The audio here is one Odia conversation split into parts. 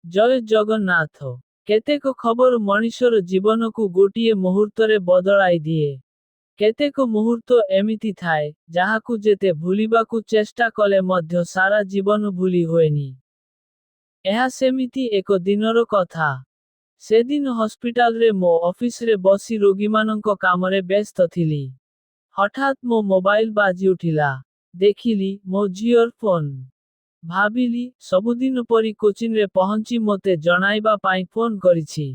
ଜୟ ଜଗନ୍ନାଥ। କେତେକ ଖବର ମଣିଷର ଜୀବନକୁ ଗୋଟିଏ ମୁହୂର୍ତ୍ତରେ ବଦଳାଇ ଦିଏ। କେତେକ ମୁହୂର୍ତ୍ତ ଏମିତି ଥାଏ, ଯାହାକୁ ଯେତେ ଭୁଲିବାକୁ ଚେଷ୍ଟା କଲେ ମଧ୍ୟ ସାରା ଜୀବନ ଭୁଲି ହୁଏନି। ଏହା ସେମିତି ଏକ ଦିନର କଥା। ସେଦିନ ହସ୍ପିଟାଲରେ ମୋ ଅଫିସରେ ବସି ରୋଗୀମାନଙ୍କ କାମରେ ବ୍ୟସ୍ତ ଥିଲି। ହଠାତ୍ ମୋ ମୋବାଇଲ ବାଜି ଉଠିଲା। ଦେଖିଲି, ମୋ ଝିଅର ଫୋନ୍। ଭାବିଲି, ସବୁଦିନ ପରି କୋଚିଂରେ ପହଞ୍ଚି ମୋତେ ଜଣାଇବା ପାଇଁ ଫୋନ୍ କରିଛି।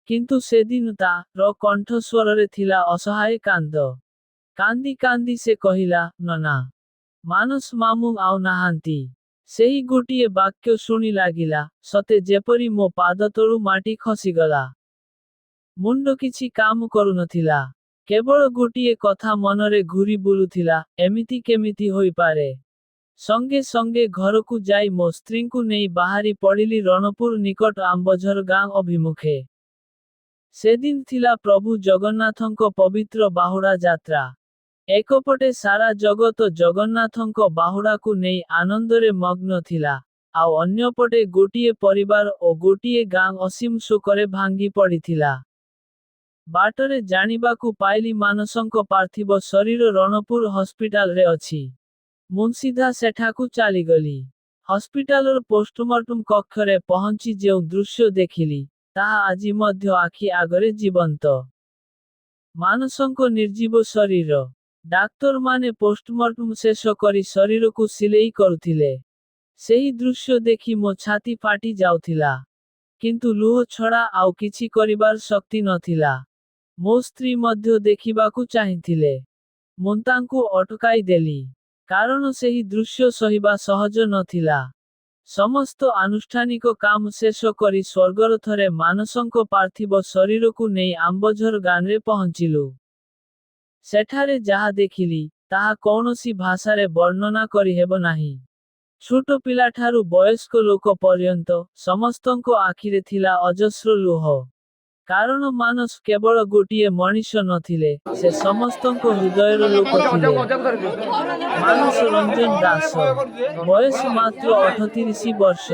କିନ୍ତୁ ସେଦିନ ତାର କଣ୍ଠସ୍ୱରରେ ଥିଲା ଅସହାୟ କାନ୍ଦ। କାନ୍ଦି କାନ୍ଦି ସେ କହିଲା, "ନନା, ମାନସ ମାମୁଁ ଆଉ ନାହାନ୍ତି।" ସେହି ଗୋଟିଏ ବାକ୍ୟ ଶୁଣି ଲାଗିଲା, ସତେ ଯେପରି ମୋ ପାଦତଳୁ ମାଟି ଖସିଗଲା। ମୁଣ୍ଡ କିଛି କାମ କରୁନଥିଲା। କେବଳ ଗୋଟିଏ କଥା ମନରେ ଘୂରି ବୁଲୁଥିଲା, ଏମିତି କେମିତି ହୋଇପାରେ? ସଙ୍ଗେ ସଙ୍ଗେ ଘରକୁ ଯାଇ ମୋ ସ୍ତ୍ରୀଙ୍କୁ ନେଇ ବାହାରି ପଡ଼ିଲି ରଣପୁର ନିକଟ ଆମ୍ବଝର ଗାଁ ଅଭିମୁଖେ। ସେଦିନ ଥିଲା ପ୍ରଭୁ ଜଗନ୍ନାଥଙ୍କ ପବିତ୍ର ବାହୁଡ଼ା ଯାତ୍ରା। ଏକପଟେ ସାରା ଜଗତ ଜଗନ୍ନାଥଙ୍କ ବାହୁଡ଼ାକୁ ନେଇ ଆନନ୍ଦରେ ମଗ୍ନ ଥିଲା, ଆଉ ଅନ୍ୟପଟେ ଗୋଟିଏ ପରିବାର ଓ ଗୋଟିଏ ଗାଁ ଅସୀମ ଶୋକରେ ଭାଙ୍ଗି ପଡ଼ିଥିଲା। ବାଟରେ ଜାଣିବାକୁ ପାଇଲି, ମାନସଙ୍କ ପାର୍ଥିବ ଶରୀର ରଣପୁର ହସ୍ପିଟାଲରେ ଅଛି। ମୁଁ ସିଧା ସେଠାକୁ ଚାଲିଗଲି। ହସ୍ପିଟାଲର ପୋଷ୍ଟମର୍ଟମ କକ୍ଷରେ ପହଞ୍ଚି ଯେଉଁ ଦୃଶ୍ୟ ଦେଖିଲି, ତାହା ଆଜି ମଧ୍ୟ ଆଖି ଆଗରେ ଜୀବନ୍ତ। ମାନସଙ୍କ ନିର୍ଜୀବ ଶରୀର। ଡାକ୍ତରମାନେ ପୋଷ୍ଟମର୍ଟମ ଶେଷ କରି ଶରୀରକୁ ସିଲେଇ କରୁଥିଲେ। ସେହି ଦୃଶ୍ୟ ଦେଖି ମୋ ଛାତି ଫାଟି ଯାଉଥିଲା। କିନ୍ତୁ ଲୁହ ଛଡ଼ା ଆଉ କିଛି କରିବାର ଶକ୍ତି ନଥିଲା। ମୋ ସ୍ତ୍ରୀ ମଧ୍ୟ ଦେଖିବାକୁ ଚାହିଁଥିଲେ। ମୁଁ ତାଙ୍କୁ ଅଟକାଇ ଦେଲି। କାରଣ ସେହି ଦୃଶ୍ୟ ସହିବା ସହଜ ନଥିଲା। ସମସ୍ତ ଆନୁଷ୍ଠାନିକ କାମ ଶେଷ କରି ସ୍ୱର୍ଗରଥରେ ମାନସଙ୍କ ପାର୍ଥିବ ଶରୀରକୁ ନେଇ ଆମ୍ବଝର ଗାଁରେ ପହଞ୍ଚିଲୁ। ସେଠାରେ ଯାହା ଦେଖିଲି, ତାହା କୌଣସି ଭାଷାରେ ବର୍ଣ୍ଣନା କରିହେବ ନାହିଁ। ଛୋଟ ପିଲାଠାରୁ ବୟସ୍କ ଲୋକ ପର୍ଯ୍ୟନ୍ତ ସମସ୍ତଙ୍କ ଆଖିରେ ଥିଲା ଅଜସ୍ର ଲୁହ। କାରଣ ମାନସ କେବଳ ଗୋଟିଏ ମଣିଷ ନଥିଲେ, ସେ ସମସ୍ତଙ୍କ ହୃଦୟର ଲୋକ ଥିଲେ। ମାନସ ରଞ୍ଜନ ଦାସ। ବୟସ ମାତ୍ର 38 ବର୍ଷ।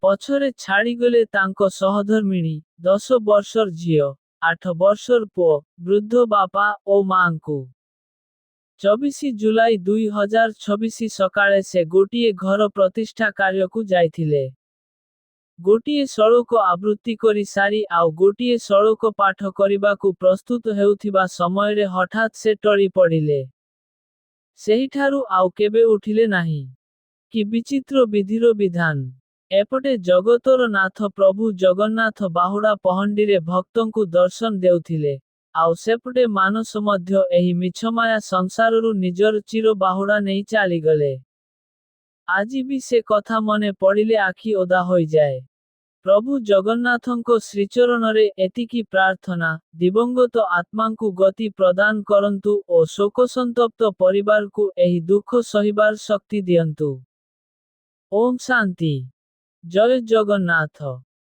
ପଛରେ ଛାଡ଼ିଗଲେ ତାଙ୍କ ସହଧର୍ମିଣୀ, 10 ବର୍ଷର ଝିଅ, 8 ବର୍ଷର ପୁଅ, ବୃଦ୍ଧ ବାପା ଓ ମାଆଙ୍କୁ। 24 ଜୁଲାଇ 2026 ସକାଳେ ସେ ଗୋଟିଏ ଘର ପ୍ରତିଷ୍ଠା କାର୍ଯ୍ୟକୁ ଯାଇଥିଲେ। ଗୋଟିଏ ଶ୍ଳୋକ ଆବୃତ୍ତି କରି ସାରି ଆଉ ଗୋଟିଏ ଶ୍ଳୋକ ପାଠ କରିବାକୁ ପ୍ରସ୍ତୁତ ହେଉଥିବା ସମୟରେ ହଠାତ୍ ସେ ଟଳି ପଡ଼ିଲେ। ସେହିଠାରୁ ଆଉ କେବେ ଉଠିଲେ ନାହିଁ। କି ବିଚିତ୍ର ବିଧିର ବିଧାନ! ଏପଟେ ଜଗତର ନାଥ ପ୍ରଭୁ ଜଗନ୍ନାଥ ବାହୁଡ଼ା ପହଣ୍ଡିରେ ଭକ୍ତଙ୍କୁ ଦର୍ଶନ ଦେଉଥିଲେ, ଆଉ ସେପଟେ ମାନସ ମଧ୍ୟ ଏହି ମିଛମାୟା ସଂସାରରୁ ନିଜର ଚିର ବାହୁଡ଼ା ନେଇ ଚାଲିଗଲେ। ଆଜି ବି ସେ କଥା ମନେ ପଡ଼ିଲେ ଆଖି ଓଦା ହୋଇଯାଏ। ପ୍ରଭୁ ଜଗନ୍ନାଥଙ୍କ ଶ୍ରୀଚରଣରେ ଏତିକି ପ୍ରାର୍ଥନା, ଦିବଙ୍ଗତ ଆତ୍ମାଙ୍କୁ ଗତି ପ୍ରଦାନ କରନ୍ତୁ ଓ ଶୋକସନ୍ତପ୍ତ ପରିବାରକୁ ଏହି ଦୁଃଖ ସହିବାର ଶକ୍ତି ଦିଅନ୍ତୁ। ଓମ୍ ଶାନ୍ତି। ଜୟ ଜଗନ୍ନାଥ।